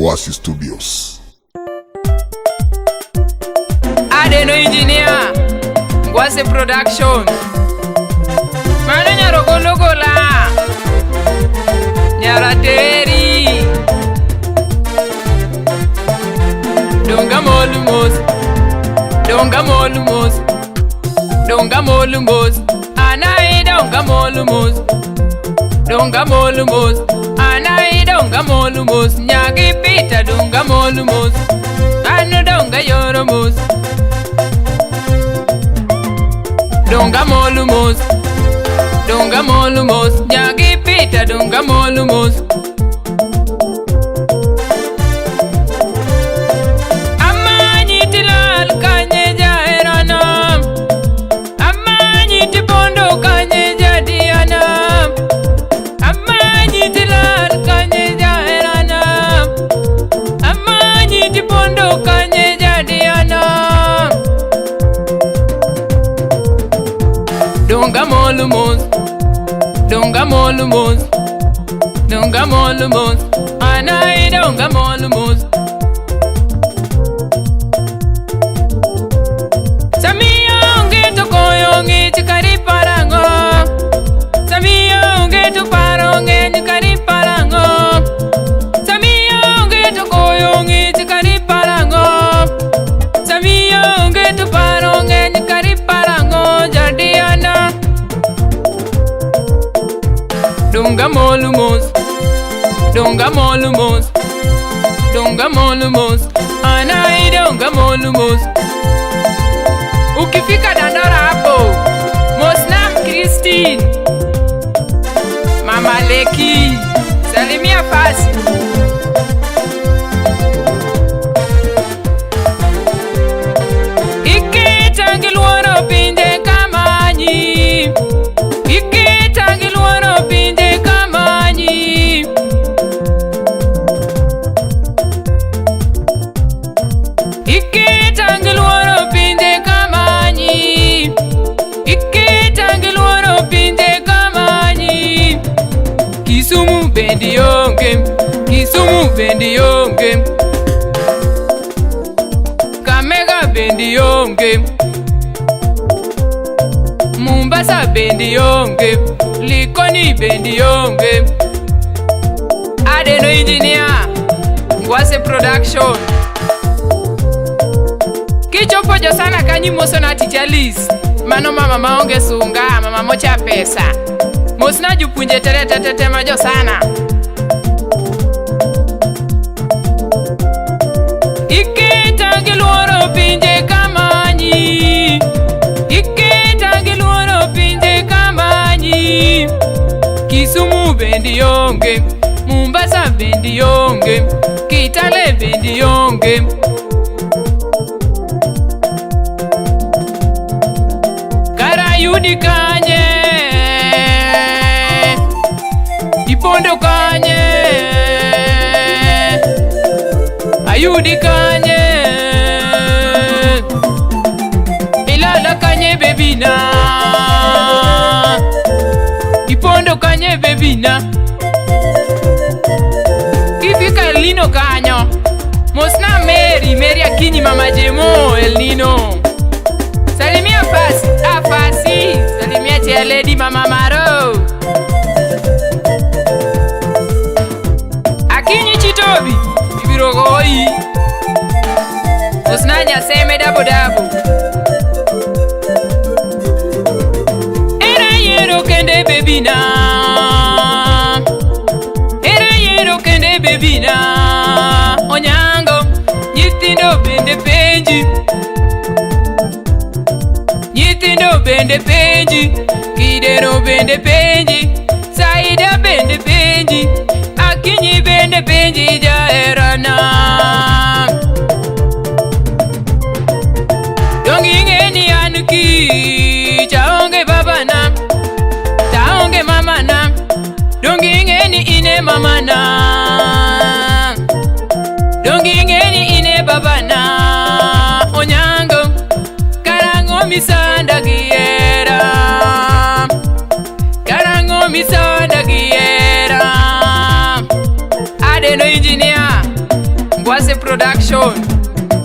Ngwasi Studios. Adeno Engineer, Ngwase Production. Mano nyaro golo gola. Nyara teri. Donga molu mos. Donga molu mos. Donga molu mos. Anai donga molu mos. Donga molu mos. Anai donga molu mos. Nyagi pita donga molu mos. Anu donga yoro mos. Donga molu mos. Donga molu mos. Nyagi pita donga molu mos. Amanyi tilal kanye jaherana. Amanyi tipondo kanye jadiana. Amanyi tilal kanye jaherana. Amanyi tipondo kanye jadiana. Donga molu mos. Donga molu mos. Donga molu mos. Anai donga molu mos. Samia onge to koyo ng'ich kari parang'o. Samia onge to paro ng'eny kari parang'o. Samia onge to koyo ng'ich kari parang'o. Samia onge to paro ng'eny kari parang'o jadiana. Donga molu mos. Donga molu mos. Donga molu mos. Anai donga molu mos. Ukifika Dandora hapo, Mosnam Christine, Mama Leki, salimia fasi. Iketa gi luoro pinje kamanyi, iketa gi luoro pinje kamanyi. Iketa gi luoro pinje kamanyi. Iketa gi luoro pinje kamanyi. Kisumu bendi onge, Kisumu bendi onge. Kamega bendi onge. Mombasa bendi onge, Likoni bendi onge. Adeno Engineer, Ngwase Production. Kichopo Josana kanyo imosona Teacher Alice. Mano mama maonge sunga, mama mocha pesa. Mosna jopuonje tere te te te ma Josana. Iketa gi luoro pinje kamanyi. Iketa gi luoro pinje kamanyi. Kisumu bendi onge, Mombasa bendi onge, Kitale bendi onge. Karayudi kanye, Ipondo kanye, Ayudi kanye, Ilala kanye bebina, Ipondo kanye bebina. Kifika El Nino kanyo, mosna Mary, Mary Akinyi mama Jemo El Nino. Salimia fasi, afasi, salimia Chair Lady mama Maro. Akinyi Chitobi, ibiro goyi. Mosna Nyaseme dabo dabo. Era yiero kende bebina. Era yiero kende bebina. Onyango, nyithindo bende penji. Nyithindo bende penji, Kidero bende penji, Saida bende penji, Akinyi bende penji jaherana. Donge ing'e ni an kich, aonge babana, taonge mamana. Donge ing'e ni in e mamana. Donge ing'e ni in e babana. Onyango, karang'o misanda gi hera? Karang'o misanda gi hera? Adeno Engineer, Ngwase Production.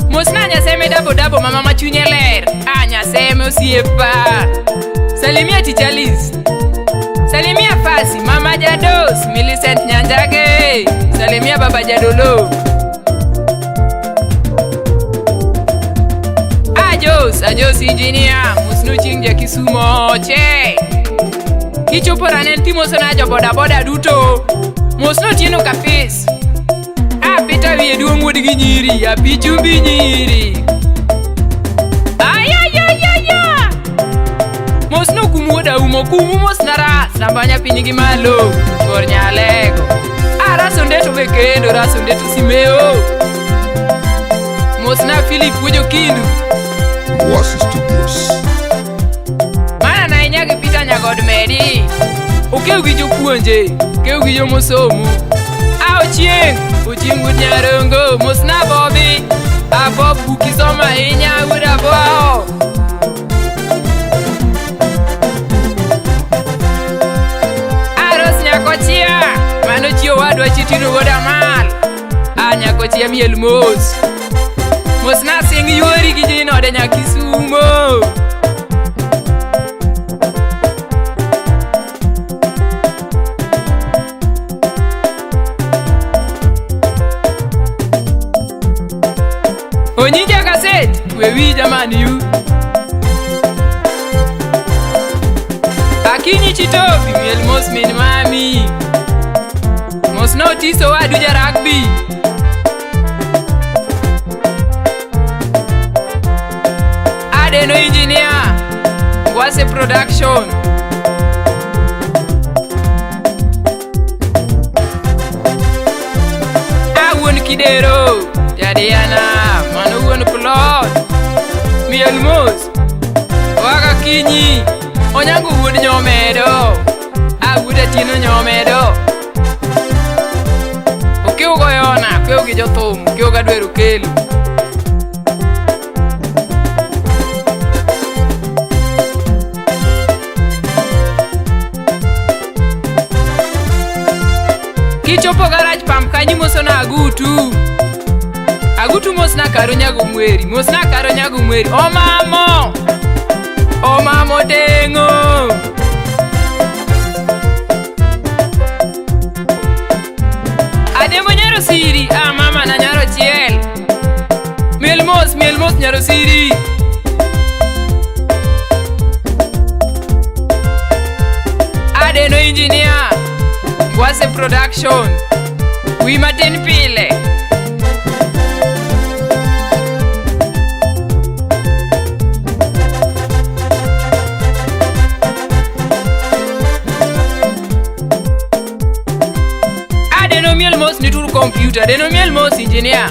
Mosna Nyaseme dabo dabo mama ma chunye ler. Ah, Nyaseme osiepa. Salimia Tichalis. Salimia Fasi, Mama Jados, Millicent Nyanjage. Salimia Baba Jadolo. Ajos, ajos engineer, mosno chieng' ja Kisumo che. Kichopo ranen timoso na jo boda boda duto. Mosno Tieno Kafis. Ah, Peter wiye duong' wuod gi nyiri, api chumbi nyiri. Ayayayaya! Mosno kum wuod Aumo, kumu mosna ras, namba piny gi malo, kor nyalego. Ah, ras ondeto be kendo, ras ondeto simeo. Mosna Philip wuod Okindu. Ngwase Studios. Mana na inyagi Peter Nyagod medi. Okew gi jopuonje, okew gi jomosomo. A Ochieng', Ochieng' wuod Nyarongo, mosna Bobi. A Bob buk isomo ahinya wuod Abwao. A Rose Nyakochia, mano chi owadwa Chitino wuod Amal. A Nyakochia miel mos. Mosna sing yuori gi jinode Nyakisumo. Onyinja gaset, we wija man yu. Akinyi Chitobi, miel mos min mami. Mos no tiso wadu ja rugby. Adeno engineer, Ngwase Production. Awuon Kidero, Jadiana, mano wuon plot. Miel mos. Waga kinyi, Onyango wuod nyomedo. A wuod Atieno nyomedo. Okew goyona, okew gi jothum, okew gadwero kelo. Kichopo garage pump kanyo imoso na Agutu. Agutu mosna karo nyago mweri, mosna karo nyago mweri. Omamo! Omamo teng'o! Adembo nyaro siri, ah mama na nyaro chiel. Miel mos nyaro siri. Adeno engineer, Ngwase Production. Wi matin pile. Adeno miel mos ni tur computer, adeno miel mos engineer.